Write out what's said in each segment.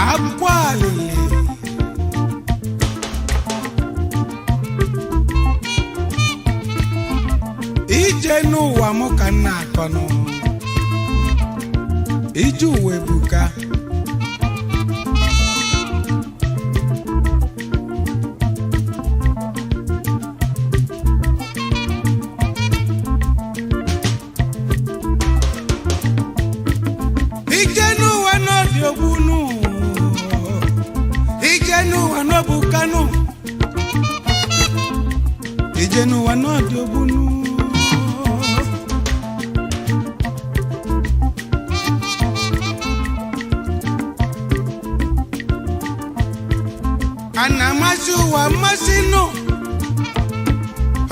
Akwalili ije n'ụwa mụ ka m na-akọnụ, ije ụwa ebuka. Ije n'ụwa n'ọdị ogbunu, ije n'ụwa n'obukanụ, ije n'ụwa n'ọdị ogbunu. A na-amasị ụwa mmasị nụ,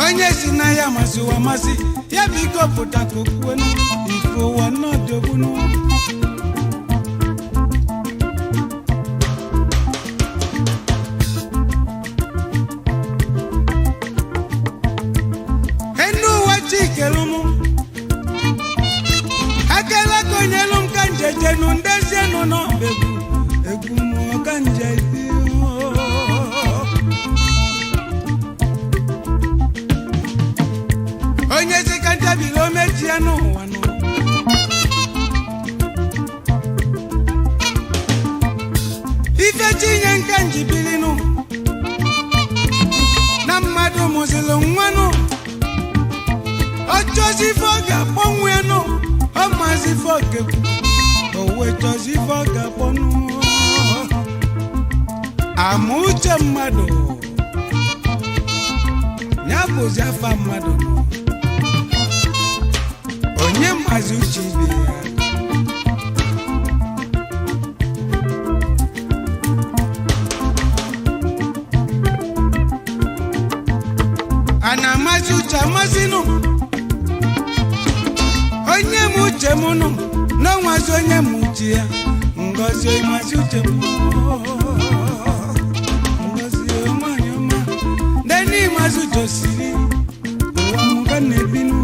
onye si na ya amasị ụwa amasị ya, biko pụta ka o kwuo ife ụwa n'ọdị ogbunu. Enu ụwa chikelumu akela konyelu m ka njejenu ndezienu n'ọbegwu egwu mụọ ka nje bi. Onye si ka ntabili omechi ya n'ụwa nụ, ife chinye nka njibilinu na mmadụ mụzịlụ nwanụ, ọchọzi ife ọ ga-akpọnwụ ya nụ, ọ mazi ife ọ ga-ekwu, o wee chọzi ife ọ ga-akpọnụ. Ama uche mmadụ ya bụzi afa mmadụ nụ, onye mazi uche ibe ya. A na-amasị uche amasịnụ, onye m uche m nụ n'ọnwazi, onye m uche ya ngozi mazi uche m, ngozi nwanyị ọma ndeni mazi uche osiri ụwa m ka na-ebinu.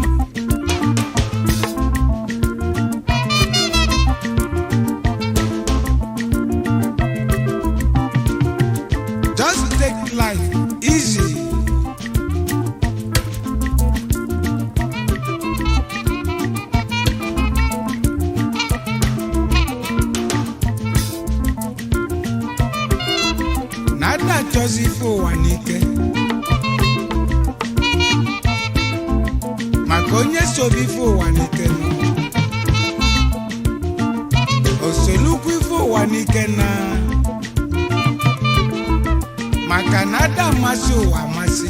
Just take life easy. Na ada achọzi ife ụwa n'ike, maka onye sobe ife ụwa n'ike nọ osolukwu ife ụwa n'ike na Maka na ada amasị ụwa amasị.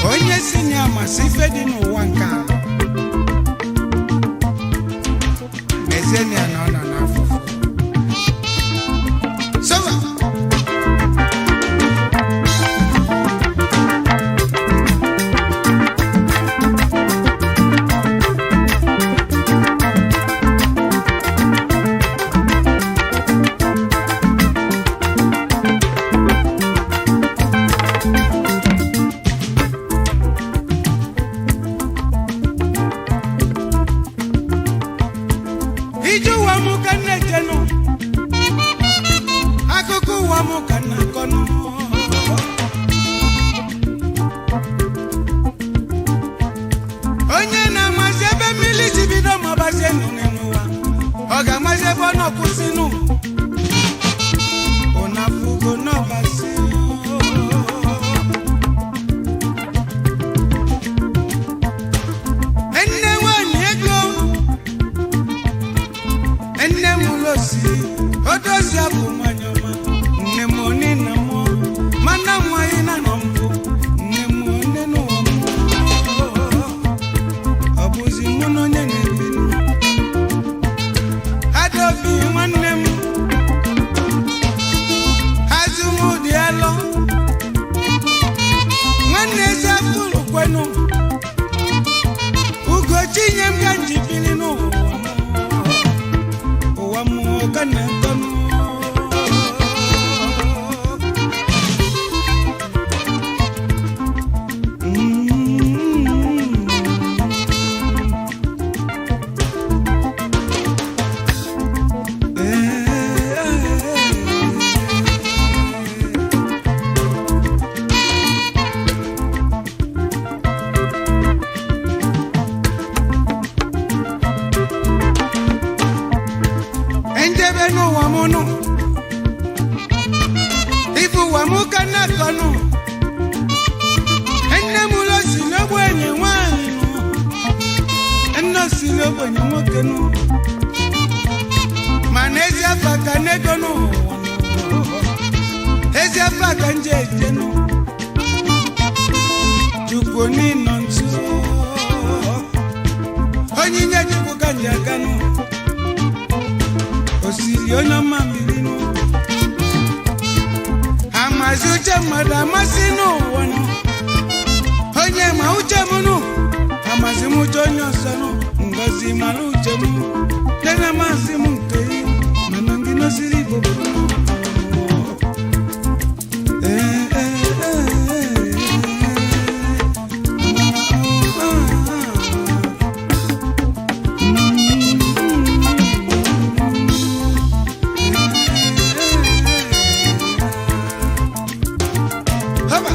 Onye si na ya amasị ife dị n'ụwa nke a, mezie ya na ọ nọ n'afụfụ. Sova. Ije ụwa mụ ka nne jenụ, akụkọ ụwa mụ ka nna akọnụ. Onye na-amasị ebe mmiri si bido ma ọbazie nụ n'ụwa, ọ ga-amasị ebe ọ nọ kwụsịnụ. Ụnafugo n'ọbasi. Nne nwanyị ego, nne m losi odozi abụ nwanyị ọma. Nne m oni na mụọ mana nwanyị na nọ mbụ. Nne m one n'ụwa m, ọ bụzi mụ na onye na-ebinu. Adaobi nwanne m, azụmụdị alọ nwanne eze afụrụ kwenu. Ugochi nye m ka nji bili n'ụwa m. Ụwa mmụọ ka na-akọ m. Njebe n'ụwa m nụ, ife ụwa m ka na-akọ nụ. Nne m ụlọ si n'ogbenye nwaanyị nụ, nne si n'ogbenye nwoke nụ, mana ezi afa ka n'ego nụ, ezi afa ka nje eje nụ. Chukwu n'ịnọ nso, onyinye Chukwu ka nje aka nụ. Osiri onye ọma mmiri nụ, amazi uche mmadụ amasị n'ụwa nụ. Onye ma uche m nụ, amazi m uche onye ọzọ nụ. Ngozi mara uche m nene, masị m nke ya, mana ndị nosiri Igbo bụ ee ee ee ee. Haba.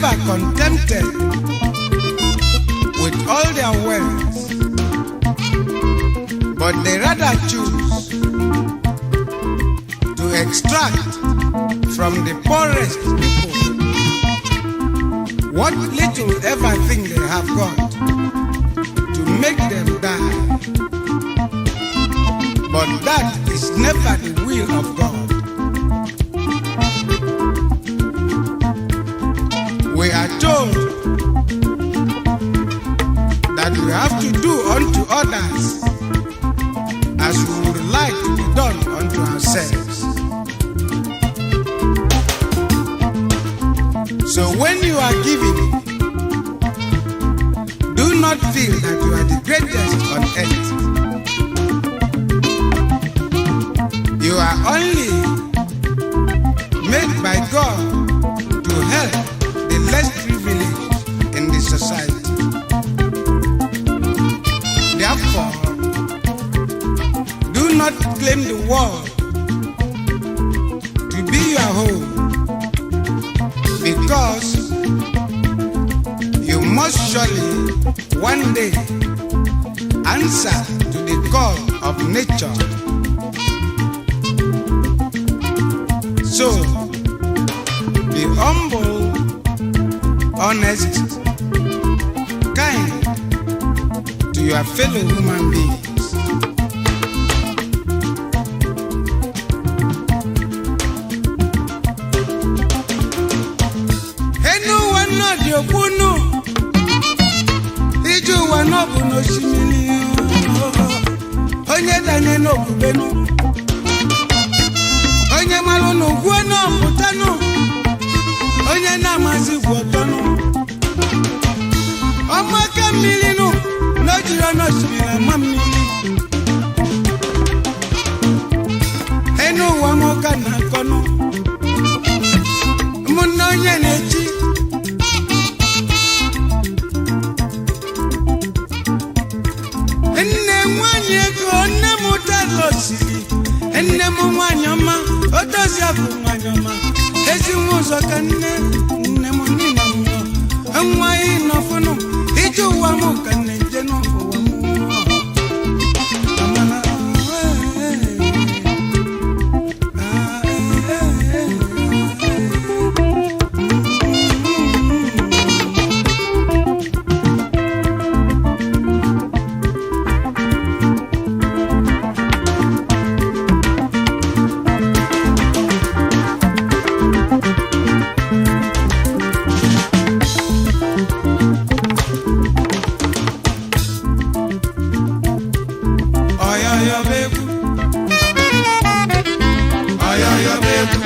never contented with all their wealth, but they rather choose to extract from the poorest people what little ever thing they have got to make them die. But that is never the will of God. We are told that we have to do unto others as we would like to be done unto ourselves. So when you are giving, do not feel that you are the greatest on earth. You are only made by God to help the less privileged in the society. Therefore, do not claim the world to be your home, because you must surely one day answer to the call of nature. So, be humble, honest, kind to your fellow human beings. Enu ụwa nọ dị okwunu, ije ụwa nọ bụ n'osimiri, onye danye n'okpukpenu, onye malụ n'ugwu n'ọpụtanụ, onye na-amazi gwu ọtọnụ, ọmaka mmiri nụ n'ojiri n'osimiri ama mmiri. Enu ụwa m ka na-akọnụ mụ na onye na-echi. Nne nwanyị ego, nne m talosiri, nne m nwanyị ọma, odozi bụ nwanyị ọma, ezi nwa ụzọ ka nne nne m nina m nwa ịnọfụnụ ije ụwa m ka nne nje n'ụwa m. Amala, eh, ah, eh, eh. Ọyọyọ b'egwu. Ọyọyọ b'egwu.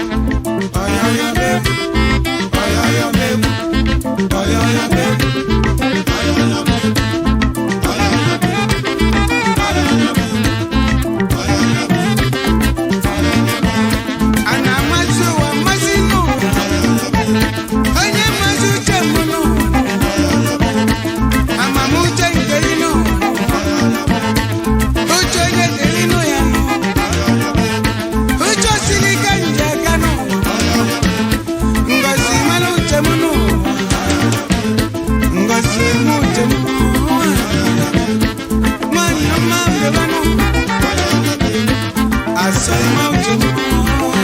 Ọyọyọ b'egwu. Ọyọyọ b'egwu. Ọyọyọ b'egwu. Ọyọyọ b'egwu. Ọyọyọ b'egwu. Ọyọyọ b'egwu. Ọyọyọ b'egwu. A na-amasị ụwa mmasị n'ụwa. Onye mmasị uche m n'ụwa. Amamuche nke ị n'ụwa. Uche onye dịrị nụ ya nụ. Uche siri ike nje aga n'ụwa. Ngozi mara uche m n'ụwa. Ngozi mụ uche m n'ụwa. Nwanyị ọma mbeba n'ụwa. Asọ ịma uche m n'ụwa.